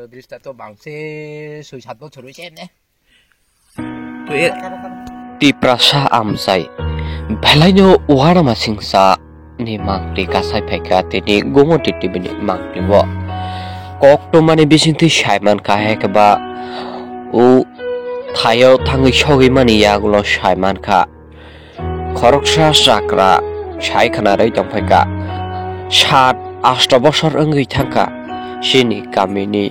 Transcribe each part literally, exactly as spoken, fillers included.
Bridge ta to bangse soi sat bochor hoise emne. To e Tiprasa amchai belaino uanama singsa ni mangpli kasai phaikha tini Gomoti T V ni mangpli o. Kok tongmani bisingtwi saimankha hai khe ba o thaio thangwi sogwi mani yagulo saimankha. Khoroksa chakra sai khwnarwi tongphaikha. Sat asto bosor wngwi thangkha chini kamini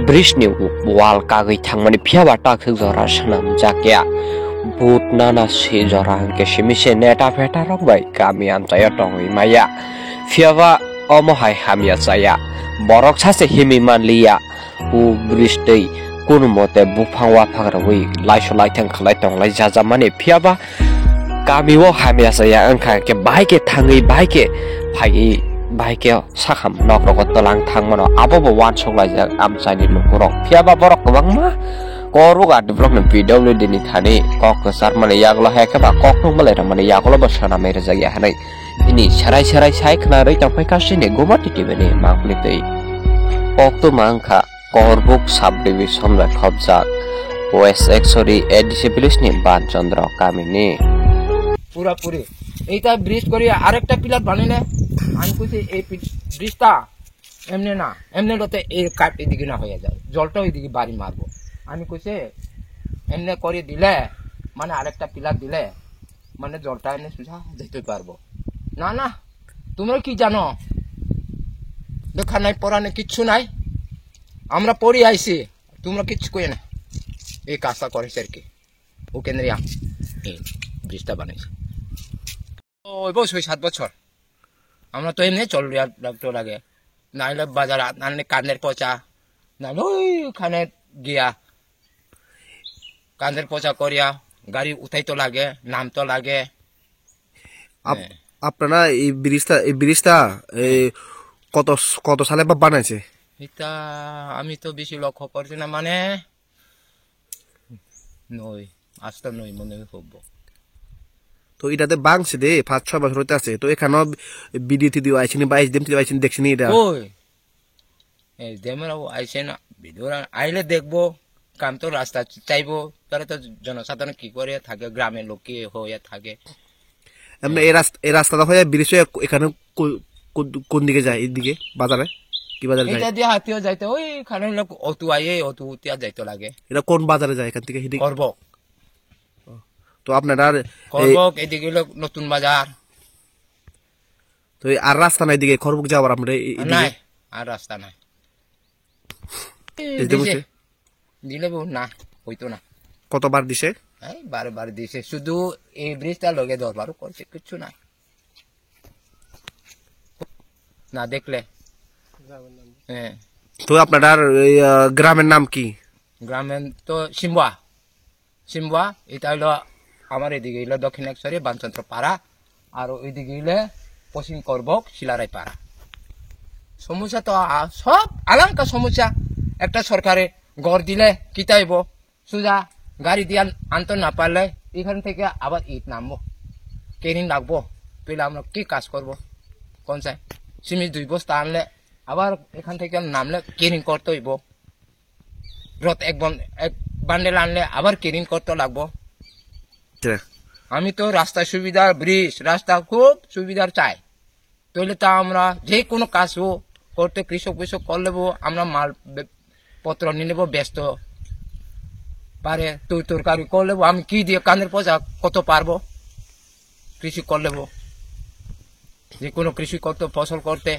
bridge ni wall kagwi thangmani, phiyaba takhuk jora swnamjakya. But nana se jora hwnkhe simi se neta pheta rok bai kami amchaio tongwi maya. Phiyaba omo hai hamya chaya. Borok sache himwi manliya. O bridge tei kunu mote buphang waphang rwui laiso laithang khlai tonglai jajamani, phiyaba kamio hamya chaya wngkha khe bahai khe thangwi bahai khe phaiwi bahai khe sakham nok rogo twlang thangmano abo bo uansuk laijak amchaini lukurok, phiyaba borok kwbangma kok rwga borokni P W D ni thani kok kwcharmani yagulo hai khe ba kok nukma lai rwmani yagulo bo swnamwi rwjakya hwnwi bini serai serai sai khwnarwi tongphai kha chini Gomoti T V ni mangpli twi. Koktwma wngkha Korbuk subdivision bai khopjak West Ekchori A D C village ni Banchandra kamini. পুরাপুরি এইটা ব্রিজ করি আরেকটা পিলার বানাইলে আমি কইছি এই পি-, ব্রিজটা এমনি না, এমনি হতে এই কাট এদিকে না হয়ে যায়, জলটা ওইদিকে বাড়ি মারবো। আমি কইছি এমনি করে দিলে মানে আরেকটা পিলার দিলে মানে জলটা এমনি সোজা যেতে পারবো। না, না, তোমরা কি জানো? লেখা নাই, পড়া নাই, কিচ্ছু নাই। আমরা পড়ি আইছি, তোমরা কিচ্ছু কই না। এই কাজটা করেছে আর কি। ওখানে রিয়া এই ব্রিজটা বানাইছে। ওই বউ ছয় সাত বছর। আমরা তো এমনি চল রিয়া লাগতো লাগে। নাইলে বাজার আ-, নাইলে কানের পচা। নাইলে ওইখানে গিয়া কানের পচা করিয়া গাড়ি উঠাইতো লাগে, নামতো লাগে। আপ-, হ্যাঁ। আপনারা এই ব্রিজটা, এই ব্রিজটা, এই কত স-, কত সালে বা বানাইছে? এটা আমি তো বেশি লক্ষ্য করছি না, মানে নয়, আস্তা নয় মনে হয় হবো। তো এটাতে ভাঙছে দে, পাঁচ ছয় বছর হইতে আছে। তো এখানেও বিডিও টিডিও আইসেনি বা এসডিএম টিডিও আইসেনি, দেখছেনি এটা? কই? এসডিএম রাও আইসে না, বিডিও রা আইলে দেখবো, কাম তো রাস্তা চাইবো, তারা তো জনসাধারণ কি করে থাকে, গ্রামের লোক কি হয়ে থাকে। এমনি এই রাস্তা, এই রাস্তাটা হয়ে ব্রিজ হয়ে এখানে কো-, কোন, কোন দিকে যায়? এইদিকে বাজারে? কি বাজারে যায়? এটা দিয়ে হাতিও যাইতে ওইখানে লোক অটো আইয়ে, অটো উঠিয়া যাইতে লাগে। এটা কোন বাজারে যায় এখান থেকে? এদিকে? করবো। তো আপনারা আর এই করবো, এদিকে হলো নতুন বাজার। তো এই আর রাস্তা নাই এদিকে, খড়বুক যাওয়ার আপনারা এই, এদিকে? নাই, আর রাস্তা নাই। এই যে দিছে। বুঝছে? দিলে বউ না, হইতো না। কতবার দিছে? এই বারে বারে দিছে, শুধু এই ব্রিজটা লগে দশ বারো করছে, কিচ্ছু নাই। না দেখলে। হ্যাঁ। তো আপনার এই, আহ, গ্রামের নাম কি? গ্রামের তো সিম্বা। সিম্বা, এটা হইলো আমার এদিকে হইলো দক্ষিণেশ্বরী, বানচন্দ্র পাড়া, আর ওইদিকে হইলে পশ্চিম করবক, শিলারাই পাড়া। সমস্যা তো আ-, সব আলাদা সমস্যা। একটা সরকারে ঘর দিলে কিতাইব, সুজা গাড়ি দিয়ে আন-, আনতে না পারলে এখান থেকে আবার ইট নামবো, কেরিং লাগবো, তাহলে আমরা কি কাজ করব? কোন চাই সিমেন্ট দুই বস্তা আনলে আবার এখান থেকে নামলে কেরিং করতে হইব। রথ এক বন-, এক বান্ডেল আনলে আবার কেরিং করতে লাগবো। আচ্ছা। আমি তো রাস্তা সুবিধা, ব্রিজ, রাস্তা খুব সুবিধার চাই। তাহলে তো আমরা যে কোনো কাজও করতে কৃষক বিষক করলেও আমরা মাল বে-, পত্র নিলেও ব্যস্ত পারে, তো তরকারি করলেও আমি কি দিয়ে কানের পয়সা কত পারবো? কৃষি করলেও যে কোনো কৃষি করতে, ফসল করতে।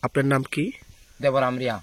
আপনার নাম কি? দেবরাম রিয়া।